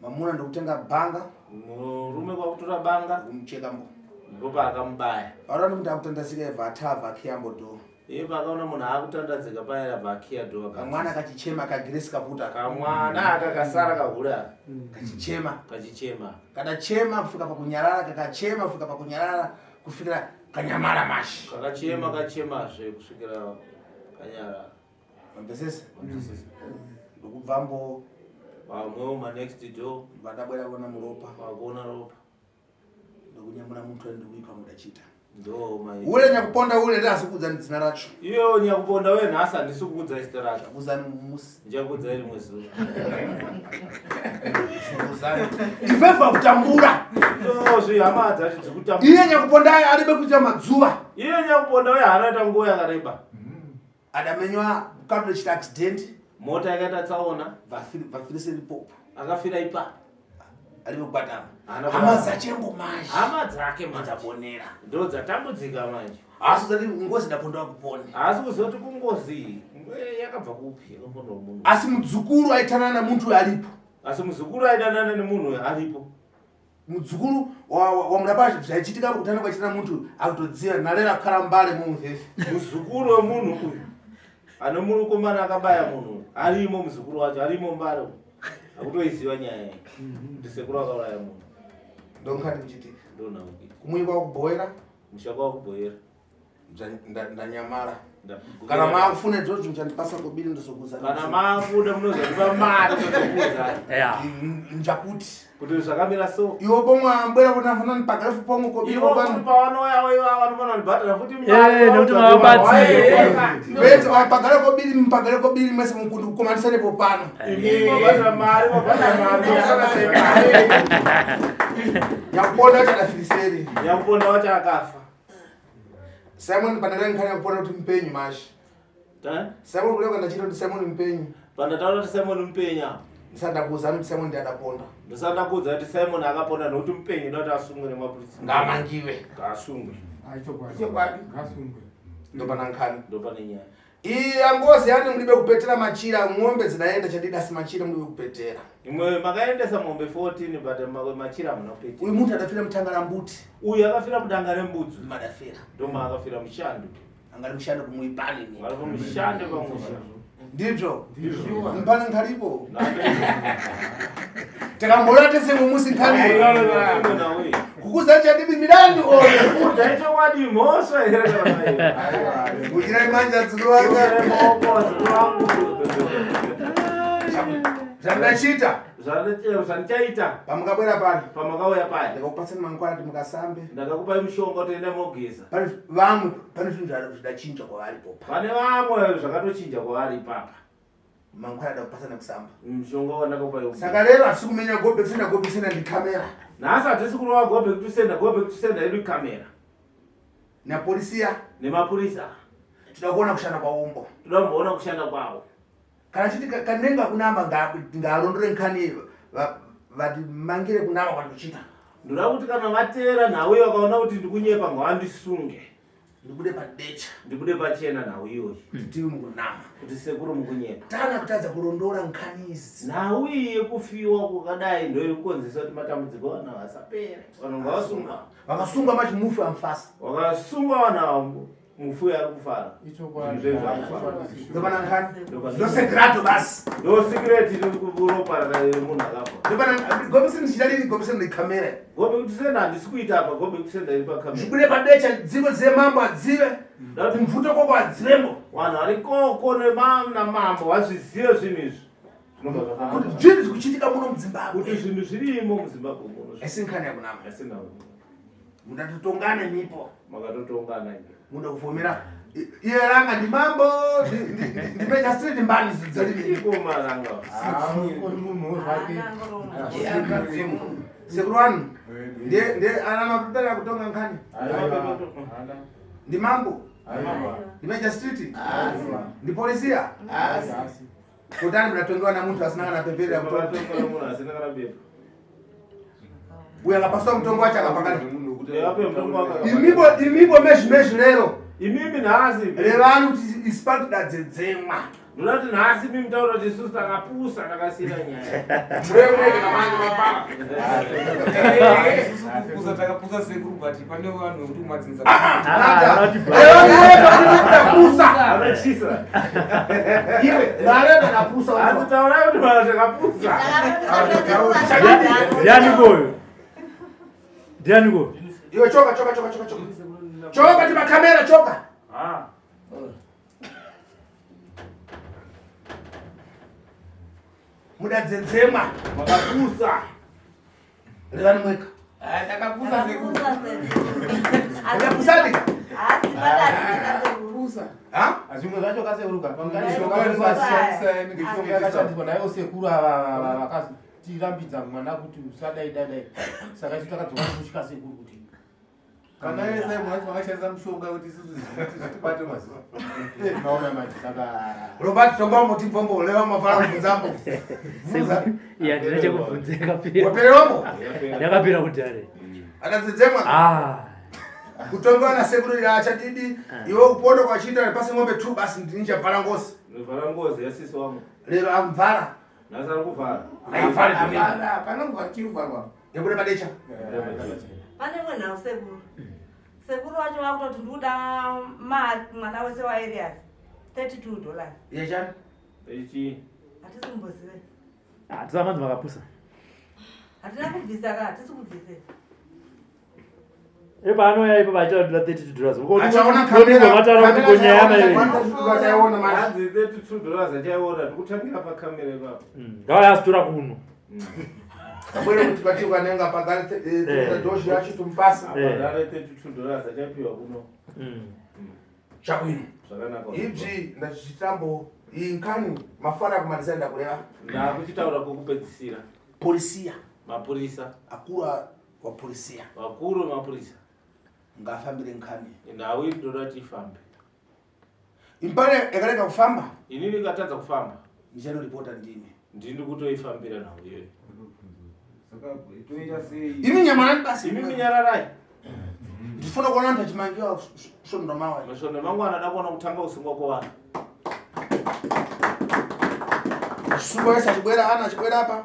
[SPEAKER 3] Mamuna ndokutenga banga.
[SPEAKER 2] Murume kwakutora banga.
[SPEAKER 3] Kumucheka mbo.
[SPEAKER 2] Ndipo paakamubaya.
[SPEAKER 3] Vaona kuti akutandasika ebva atava akiyambo do.
[SPEAKER 2] Iye paakaona munhu akutandadzika paya abva akiya do.
[SPEAKER 3] Kamwana kachichema kagiresi kaputa.
[SPEAKER 2] Kamwana aka kasara kahura.
[SPEAKER 3] Kachichema.
[SPEAKER 2] Kachichema.
[SPEAKER 3] Kadachema kufika pakunyarara kakachema kufika pakunyarara kufikira kanyamara mashi.
[SPEAKER 2] Kakachema kachemazve kusvikira kanyarara.
[SPEAKER 3] Mambesese? Ndokubvambo
[SPEAKER 2] vamwewo manext door
[SPEAKER 3] vandabwera kuona muropa.
[SPEAKER 2] Vakuona ropa.
[SPEAKER 3] Ndokunyamura muntu aende kuipa mudachita.
[SPEAKER 2] Ndo mai.
[SPEAKER 3] Ule nyakuponda ule ndasi kuudza zina racho.
[SPEAKER 2] Iyo nyakuponda we nhasi handisi kuudza zita racho.
[SPEAKER 3] Kuudzani musi.
[SPEAKER 2] Ndichakuudza rimwe zuva.
[SPEAKER 3] Kuudzani. Ifefa kutambura.
[SPEAKER 2] Ndo zvihama dzacho dzikutambura.
[SPEAKER 3] Iye nyakuponda aribe kuita madzuva.
[SPEAKER 2] Iye nyakuponda we haana kuita nguva yakareba.
[SPEAKER 3] Adamenywa katochita accident.
[SPEAKER 2] Mota yakaita tsaona.
[SPEAKER 3] Vafirise ripopo.
[SPEAKER 2] Akafira ipapo.
[SPEAKER 3] Alibe kubatana. Hama dzachembo manje.
[SPEAKER 2] Hama dzake manje.
[SPEAKER 3] Dzabonera.
[SPEAKER 2] Ndo dzatambudzika manje.
[SPEAKER 3] Asi dzati ngozi ndaponda kupone.
[SPEAKER 2] Asi kuzoti kungozi yakabva kupi yakaponda munhu.
[SPEAKER 3] Asi mudzukuru aitanana nemuntu aripo.
[SPEAKER 2] Asi muzukuru aidanana nemunhu aripo.
[SPEAKER 3] Mudzukuru wamurapa zvaichitika kutanga kwachitana muntu akutodziva narera kukara mbare mumufefe.
[SPEAKER 2] Muzukuru wemunhu uyu ane murukomana akabaya munhu arimo muzukuru wacho arimo mbare akutoiziva nyaya iyi kuti sekuru akauraya munhu.
[SPEAKER 3] Ndonkati kuchitika.
[SPEAKER 2] Ndonauki.
[SPEAKER 3] Kumuikwa kubhoera.
[SPEAKER 2] Musha kwakubhoera.
[SPEAKER 3] Ndanyamara. Kana makufuna idzodzo muchandipasa kobiri ndozokuudza.
[SPEAKER 2] Kana makuda munozondipa mari ndozokuudza.
[SPEAKER 5] Yeah.
[SPEAKER 3] Njakuti.
[SPEAKER 2] Kuti zvakamira so.
[SPEAKER 3] Iwo pomwe ambwera kuti afana ndipagare futi pomwe kobiri
[SPEAKER 2] Iwo
[SPEAKER 3] pano.
[SPEAKER 2] futi pavanouya ivo vanofana kundibhadhara futi mari.
[SPEAKER 5] Eh, nekuti mavabatsira.
[SPEAKER 3] Vese vapagare kobiri mupagare kobiri mese mukukomanisane pano.
[SPEAKER 2] Imi mabhadhara mari mabhadhara mari mosara sei mari.
[SPEAKER 3] Nyakuponda wacho adafiriseri.
[SPEAKER 2] Nyakuponda wacho akafa.
[SPEAKER 3] Simon pandada nkhani yakuponda kuti mupenyu mashi. Simon kuda kandachita kuti Simon mupenyu.
[SPEAKER 2] Pandataura kuti Simon mupenyu apa.
[SPEAKER 3] Ndisada kuudza kuti Simon ndiye adaponda.
[SPEAKER 2] Ndisada kuudza kuti Simon akaponda nekuti mupenyu ndoda kuti asungwe nemapurisa.
[SPEAKER 3] Ngaamangiwe.
[SPEAKER 2] Ngaasungwe.
[SPEAKER 3] Chokwadi.
[SPEAKER 7] Ngaasungwe.
[SPEAKER 3] Ndopana nkhani.
[SPEAKER 2] Ndopane nyaya.
[SPEAKER 3] Iyi yangozi yani mulibe kupetera machira ng'ombe zinaenda chadida si machira mulibe kupetera.
[SPEAKER 2] Imwe makaendesa mombe 14 but machira hamuna kupetera.
[SPEAKER 3] Uyu muntu adafira mutanga rambuti.
[SPEAKER 2] Uyu akafira mudanga rembudzi.
[SPEAKER 3] Madafira.
[SPEAKER 2] Ndoma akafira mushando.
[SPEAKER 3] Angari mushando kumuipani ni.
[SPEAKER 2] Vari kumushando pamusha.
[SPEAKER 3] Ndizvo.
[SPEAKER 2] Ndizvo.
[SPEAKER 3] Mpana nkhalipo. Takambola tese mumusi nkhali. Kukuza chadidi milandu oyo.
[SPEAKER 2] Kukuza chokwadi mhosva here kana
[SPEAKER 3] Kuchira manja dzikuwanga.
[SPEAKER 2] Maoko dzikuwangu.
[SPEAKER 3] Zvandachita.
[SPEAKER 2] Zvandichaita.
[SPEAKER 3] Pamukabwera pano.
[SPEAKER 2] Pamakauya paya.
[SPEAKER 3] Ndakakupatsani mangwana kuti mukasambe.
[SPEAKER 2] Ndakakupai mushonga kuti enda mogeza.
[SPEAKER 3] Pane vamwe pane zvinhu zvidachinja kwavari popa.
[SPEAKER 2] Pane vamwe zvakatochinja kwavari ipapa.
[SPEAKER 3] Mangwana ndakupasana kusamba.
[SPEAKER 2] Mushonga wandakakupai.
[SPEAKER 3] Saka lero hatisi kumenya go back sender go back sender ndi camera.
[SPEAKER 2] Nhasi hatisi kurova go back to sender go back to sender yedu camera.
[SPEAKER 3] Nepolisiya.
[SPEAKER 2] Nemapurisa.
[SPEAKER 3] Toda kuona kushanda kwaombo.
[SPEAKER 2] Toda kumboona kushanda kwavo.
[SPEAKER 3] Kana chiti kanenga kunamba ngaalondore nkhani vatimangire kunamba kwandikuchita.
[SPEAKER 2] Ndoda kuti kana vateera nhau iyo vakaona kuti ndikunyepa ngavandisunge.
[SPEAKER 3] Ndibude padecha.
[SPEAKER 2] Ndibude pachena nhau iyoyi.
[SPEAKER 3] Kuti mukunama.
[SPEAKER 2] Kuti sekuru mukunyepa.
[SPEAKER 3] Tana kutadza kulondora nkhani idzi.
[SPEAKER 2] Nhau iyi yekufiwa kwakadai ndo iri kukonzeresa kuti matambudziko vanhu asapere. Vanhu ngavasungwa.
[SPEAKER 3] Vakasungwa machi mufi amfasa.
[SPEAKER 2] Vakasungwa vanhu ava mufi ari kufara.
[SPEAKER 3] Ndopana nkhani. Ndo secreto basi.
[SPEAKER 2] Ndo secret iri kuropa remunhu akafa.
[SPEAKER 3] Ndopana gobisi ndichida lini gobisi ndi camera.
[SPEAKER 2] Go back to sender handisi kuita apa go back to sender iri pakamera.
[SPEAKER 3] Zvibude padecha dzimwe dzemambo adzive. Kumvuto koko adzivembo.
[SPEAKER 2] Vanhu vari koko namambo vazvizive zvinhu izvi.
[SPEAKER 3] Kuti zvinhu zvikuchitika muno muZimbabwe.
[SPEAKER 2] Kuti zvinhu zvirimo muZimbabwe muno.
[SPEAKER 3] Haisi nkhani yakunama. Mundatotongana mipo.
[SPEAKER 2] Makatotongana imi.
[SPEAKER 3] Munda kuvomera. Iye ranga ndimambo ndimajastret mbani
[SPEAKER 2] zidzaliko maranga.
[SPEAKER 3] Sekuru wanu ndiye ndiye ana mapepera kutonga nkhani. Ndimambo. Ndimajastret. Ndipolisia. Kutani mnatongewa na mtu asina kana pepera
[SPEAKER 2] kutonga. Munhu asina kana pepa.
[SPEAKER 3] Uyo akapaswa mutongo wacho akapangana. Imibo imibo mezhi mezhi lero.
[SPEAKER 2] Imimi nhasi.
[SPEAKER 3] Revani kuti isipati dadzedzemwa.
[SPEAKER 2] Ndoda kuti nhasi mimi mutaura kuti isusu takapusa takasiyira nyaya.
[SPEAKER 7] Kupusa takapusa sekuru but pane vanhu vekuti kumadzinza.
[SPEAKER 3] Takapusa. Iwe mare takapusa.
[SPEAKER 2] Asi taurai kuti vanhu takapusa.
[SPEAKER 5] Ndiani koyo? Ndiani koyo?
[SPEAKER 3] Iwe choka choka choka choka choka. Choka ti makamera choka.
[SPEAKER 2] Ah.
[SPEAKER 3] Mudadzedzemwa
[SPEAKER 2] makapusa.
[SPEAKER 3] Revani mweka.
[SPEAKER 7] Ah, takapusa sekuru.
[SPEAKER 3] Takapusani.
[SPEAKER 7] Ah,
[SPEAKER 10] Zvimwe zvacho kasekuruka yakashandiswa naivo sekuru ava vakatirambidza mwana kuti usadai dai dai saka isu takadzoka kusvika sekuru kuti
[SPEAKER 4] kana yese mwana vakashandisa mushonga kuti isusu zvitibate maziso
[SPEAKER 10] maona manje saka
[SPEAKER 3] Robert tonga muti mbombo leva mafara mubvunzambo.
[SPEAKER 5] Iya ndine chekubvunza yakapera.
[SPEAKER 3] Wapererombo?
[SPEAKER 5] Yakapera kudhare.
[SPEAKER 3] Akadzedzemwa.
[SPEAKER 5] Ah.
[SPEAKER 3] Kutonga na sekuru ila achadidi iwe upondo kwa chiita pasi ng'ombe tu basi ndinja bvala ngozi.
[SPEAKER 2] Ndovhara ngozi yasisi wangu.
[SPEAKER 3] Lero amvara.
[SPEAKER 2] Nhasi ari kuvhara.
[SPEAKER 3] Aivhari
[SPEAKER 9] Hapana, panongova chiruvharwa.
[SPEAKER 3] Yekuda madecha.
[SPEAKER 6] Pane imwe nhau sekuru. Sekuru wacho vakutoti ndikuda mwana wese waErias 32 dollars.
[SPEAKER 3] Yechani?
[SPEAKER 2] Ichi.
[SPEAKER 6] Hatisi kumbozive.
[SPEAKER 5] Hatisi amanzi makapusa.
[SPEAKER 6] Hatina kubvisa ka, hatisi kubvise.
[SPEAKER 5] Ipa anouya ipa vachitaura kuti 32 dollars.
[SPEAKER 3] Achaona kamera.
[SPEAKER 5] Vataura kuti konyaya yamai.
[SPEAKER 3] Achaiona manje.
[SPEAKER 2] Hanzi 32 dollars achaiona ndikutangira pakamera ipapo.
[SPEAKER 5] Ngauya azitora kuno.
[SPEAKER 3] Abwere kuti pati ukanenga pagare doshi yacho tumpasa.
[SPEAKER 2] Abhadhare 32 dollars achapiwa kuno.
[SPEAKER 3] Chabwino.
[SPEAKER 2] Zvakanaka.
[SPEAKER 3] Ibzi ndazvichitambo iyi nkani mafara akumaliza ndakureva.
[SPEAKER 2] Ndakuchitaura kwekupedzisira.
[SPEAKER 3] Polisia.
[SPEAKER 2] Mapurisa.
[SPEAKER 3] Akuru wa polisia.
[SPEAKER 2] Vakuru vemapurisa.
[SPEAKER 3] Ngafambire nkani.
[SPEAKER 2] Nhau iyi ndoda kuti ifambe.
[SPEAKER 3] Impane yakarega kufamba.
[SPEAKER 2] Inini ikatadza kufamba.
[SPEAKER 3] Ndichanoripota ndini.
[SPEAKER 2] Ndini kutoifambira nhau iyoyo.
[SPEAKER 7] Toita sei?
[SPEAKER 3] Imi nyamanani basi.
[SPEAKER 2] Imi minyararai.
[SPEAKER 3] Ndifuna kuona vantu vachimangiwa svondo mawa.
[SPEAKER 2] Masvondo mangwana ada kuona kutanga kusungwa kwevanhu.
[SPEAKER 3] Sungwa wese achibwera ana achibwera apa.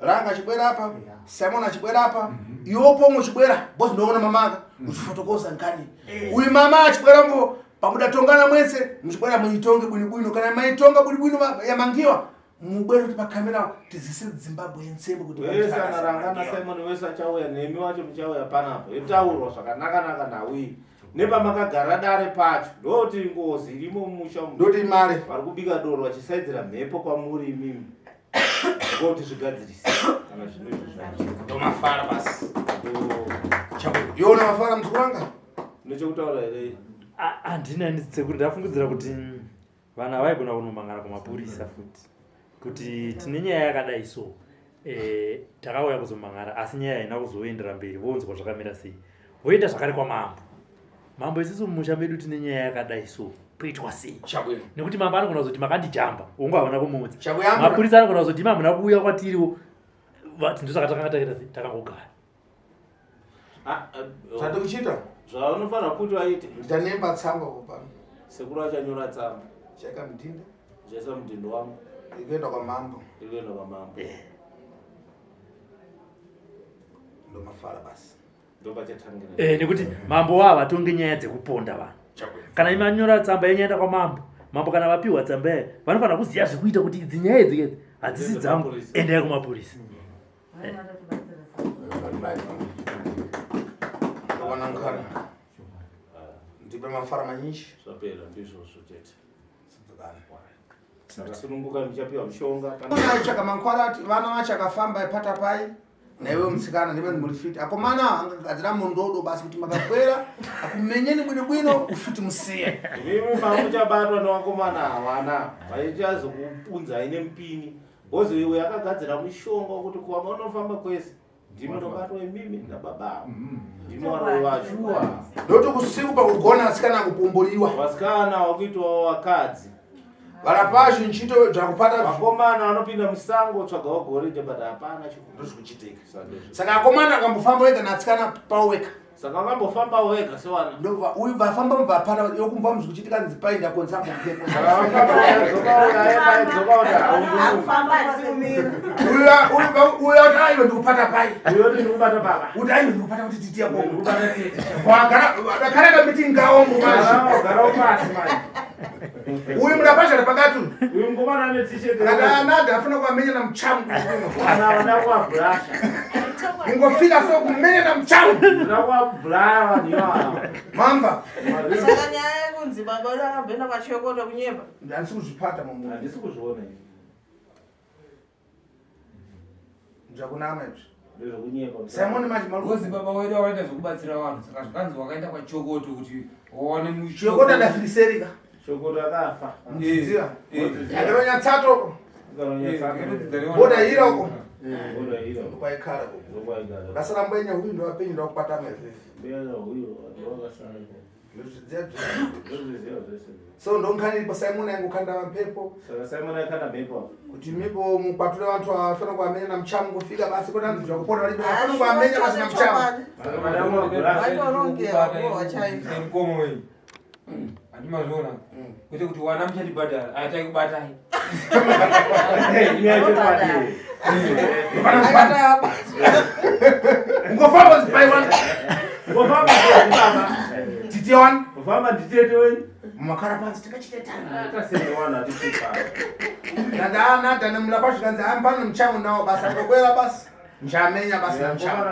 [SPEAKER 3] Ranga achibwera apa. Simon achibwera apa. Iwe pomwe uchibwera boss ndoona mamaka uchifotokoza nkani. Uyu mama achibwera mbo pamuda tongana mwese muchibwera muitonge bwino bwino kana maitonga bwino bwino yamangiwa mubwere kuti pakamera tizise Zimbabwe yensembe kuti
[SPEAKER 2] Wese anarangana Simon wese achauya nemi wacho muchauya panapa. Yotaurwa zvakanaka-naka nhau iyi. Nepamakagara dare pacho ndoti ngozi irimo mumusha umu.
[SPEAKER 3] Ndoti mare.
[SPEAKER 2] Vari kubika doro vachisaidzira mhepo kwamuri imimi. Ngoti zvigadzirise kana zvinhu izvo zvacho.
[SPEAKER 3] Ndomafara basi. Iona mafara muzukuru wanga?
[SPEAKER 2] Nechekutaura here?
[SPEAKER 5] Handina ini sekuru ndafungidzira kuti vanhu havaigona kunomangana kumapurisa futi kuti tine nyaya yakadai so takauya kuzomangana asi nyaya haina kuzoendera mberi vonzwa zvakamira sei voenda zvakare kwamambo mambo isusu mumusha medu tine nyaya yakadai so poitwa sei nekuti mambo anogona kuzoti makandijamba ungu havana kumuudza mapurisa anogona kuzoti imi hamuna kuuya kwatiriwo ndosaka takanga takaita sei takangogara
[SPEAKER 3] Zvatikuchiita
[SPEAKER 2] zvaunofanira kuti vaite
[SPEAKER 3] ndichanemba tsamba pano
[SPEAKER 2] sekuru achanyora tsamba
[SPEAKER 3] chaika mudhindo
[SPEAKER 2] chaisa mudhindo wangu
[SPEAKER 3] iri kuenda kwamambo
[SPEAKER 2] iri kuenda kwamambo
[SPEAKER 3] ndomafara basi
[SPEAKER 2] ndopachatangira
[SPEAKER 5] nekuti mambo wava vatonge nyaya dzekuponda vanhu kana imi anyora tsamba yenyaenda kwamambo mambo kana vapiwa tsamba yayo vanofanira kuziva zvekuita kuti idzi nyaya idzi idzi hadzisi dzangu endai kumapurisa
[SPEAKER 3] ndowana nkani ndipe mafara manyinji
[SPEAKER 2] zvapera ndizvozvo chete. Saka sununguka muchapiwa mushonga.
[SPEAKER 3] Tsvaka mankwara ati vana vachakafamba ipata pai naiwe mutsikana ndive muri fit akomana angagadzira mundodo basi kuti makakwera akumenyeni bwino bwino ufiti musiye.
[SPEAKER 2] Imimi pamuchabatwa nevakomana havana vaichazokupunzai nemupini wozi iwe akagadzira mushonga wekuti kuwanga unofamba kwese ndimi munobatwa imimi nababa avo ndimi varoyi vacho
[SPEAKER 3] Ndokuti kusiku pakugona vasikana kupumburiwa
[SPEAKER 2] vasikana wakuitwawo vakadzi
[SPEAKER 3] varapazvi nchito dzvakupata
[SPEAKER 2] vakomana vanopinda musango tsvagawo goridhe but hapana
[SPEAKER 3] ndozvikuchitika saka akomana akambofamba wega naatsikana paweka
[SPEAKER 2] saka vakambofamba wega sewana
[SPEAKER 3] ndobva uyu vafamba mubva hapana yokumva muzvikuchitika nzi pai ndakonza mhepo uyu ati aiwe ndikupata pai uti aiwe ndikupata kuti titiya wagara kamiti ngaombo uyu murapazhara pakati
[SPEAKER 2] uyu mukomana ane t-shirt
[SPEAKER 3] anada afuna kuamenya na muchamu ingofika so kumenya na muchamu mamva
[SPEAKER 6] saka nyaya yekunzi baba wedu akamboenda kwachokoto kunyepa
[SPEAKER 3] handisi kuzvipata mumu
[SPEAKER 2] handisi kuzviona
[SPEAKER 3] zvakunama izvi
[SPEAKER 2] ndezvekunyepa
[SPEAKER 3] Simon manje
[SPEAKER 7] maluzi baba wedu wakaita zvekubatsira vanhu saka zvikanzi wakaenda kwachokoto kuti wawane
[SPEAKER 3] chokoto adafiriserika
[SPEAKER 2] chokoto akafa
[SPEAKER 3] ziva akaronyatsato boda ira uko kwaikara rasara mbwenya huyu ndowapenyu ndowakupata mezvezi so ndonkhani Simon yangokanda mhepo
[SPEAKER 2] saka Simon aikanda mhepo
[SPEAKER 3] kuti mipo mukwature vantu afana kuamenya na muchamu kufika basi kona nzi zvakupona varipo afana kuamenya basi na muchamu
[SPEAKER 7] mukoma wenyu handimazviona kwete kuti wana muchatibhadhara ataikubatai
[SPEAKER 3] ungofamba zipai wani
[SPEAKER 2] ungofamba baba
[SPEAKER 3] tite wani
[SPEAKER 2] ufamba nditete wenyu
[SPEAKER 3] mumakara pansi tikachite tana
[SPEAKER 2] tasewana atichipa
[SPEAKER 3] ndandaanada nemulapa zvikanzi ambano muchamu nawo basi angokwera basi nchamenya basi namuchamu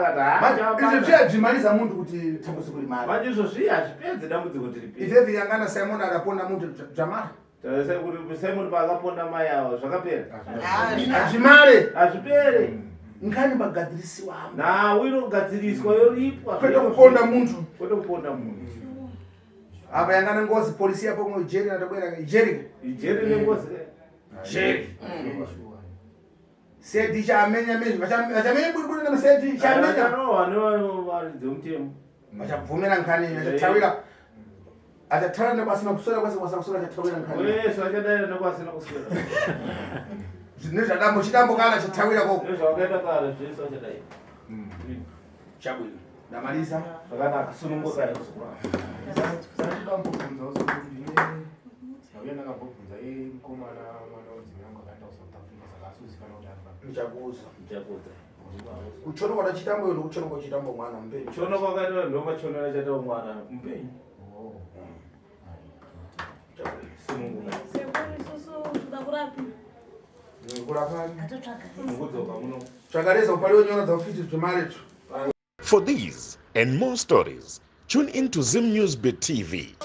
[SPEAKER 3] izvi zviya zvimaliza muntu kuti tambudziko rimari
[SPEAKER 2] manje izvo zviya hazvipedzi dambudziko tiripi
[SPEAKER 3] izvezvi yangana Simon akaponda muntu zvamara
[SPEAKER 2] Tarisai kuti Simon paakaponda mai avo zvakapera
[SPEAKER 3] hazvimare
[SPEAKER 2] hazvipere
[SPEAKER 3] ngani magadzirisiwa
[SPEAKER 2] nhau inogadziriswa yoripwa
[SPEAKER 3] kwete kuponda muntu
[SPEAKER 2] kwete kuponda munhu
[SPEAKER 3] apa yangana ngozi polisi yapo mwe jeri natabwera jeri
[SPEAKER 2] ijeri nengozi
[SPEAKER 3] jeri sedi chamenya mezvi vachamenya buri buri sedi chamenya
[SPEAKER 2] vacharohwa nevaridzi vemutemo
[SPEAKER 3] vachabvumira nkhani vachatawira achatawira nekwasina kuswera kwese kwasina kuswera achatawira nkhani
[SPEAKER 2] wese vachadaira nekwasina kuswera
[SPEAKER 3] nezvadambo chidambo kana achatawira koko
[SPEAKER 2] nezvawakaita kare zvese vachadaira
[SPEAKER 3] chabwino ndamaliza
[SPEAKER 2] zvakanaka sununguka
[SPEAKER 10] ndambobvunzawo sekuru ndine ndauya ndakambobvunza mukomana mwana wemudzimai wangu akaenda kusouth africa saka asiuzikanwa kuti ari papi
[SPEAKER 3] ndichakuudza
[SPEAKER 2] ndichakuudza
[SPEAKER 3] kuchona kwatachitambo iyo ndokuchona kwachitambo mwana mupenyu
[SPEAKER 2] kuchona kwakaita ndomachonero achaita mwana mupenyu sununguka
[SPEAKER 6] sekuru isusu toda kurapiwa
[SPEAKER 3] kurapa
[SPEAKER 2] mukudzoka muno
[SPEAKER 3] tsvakareza upaliwe nyora dzaufiti zvemaretu
[SPEAKER 1] For these and more stories, tune in to Zim News Bit TV.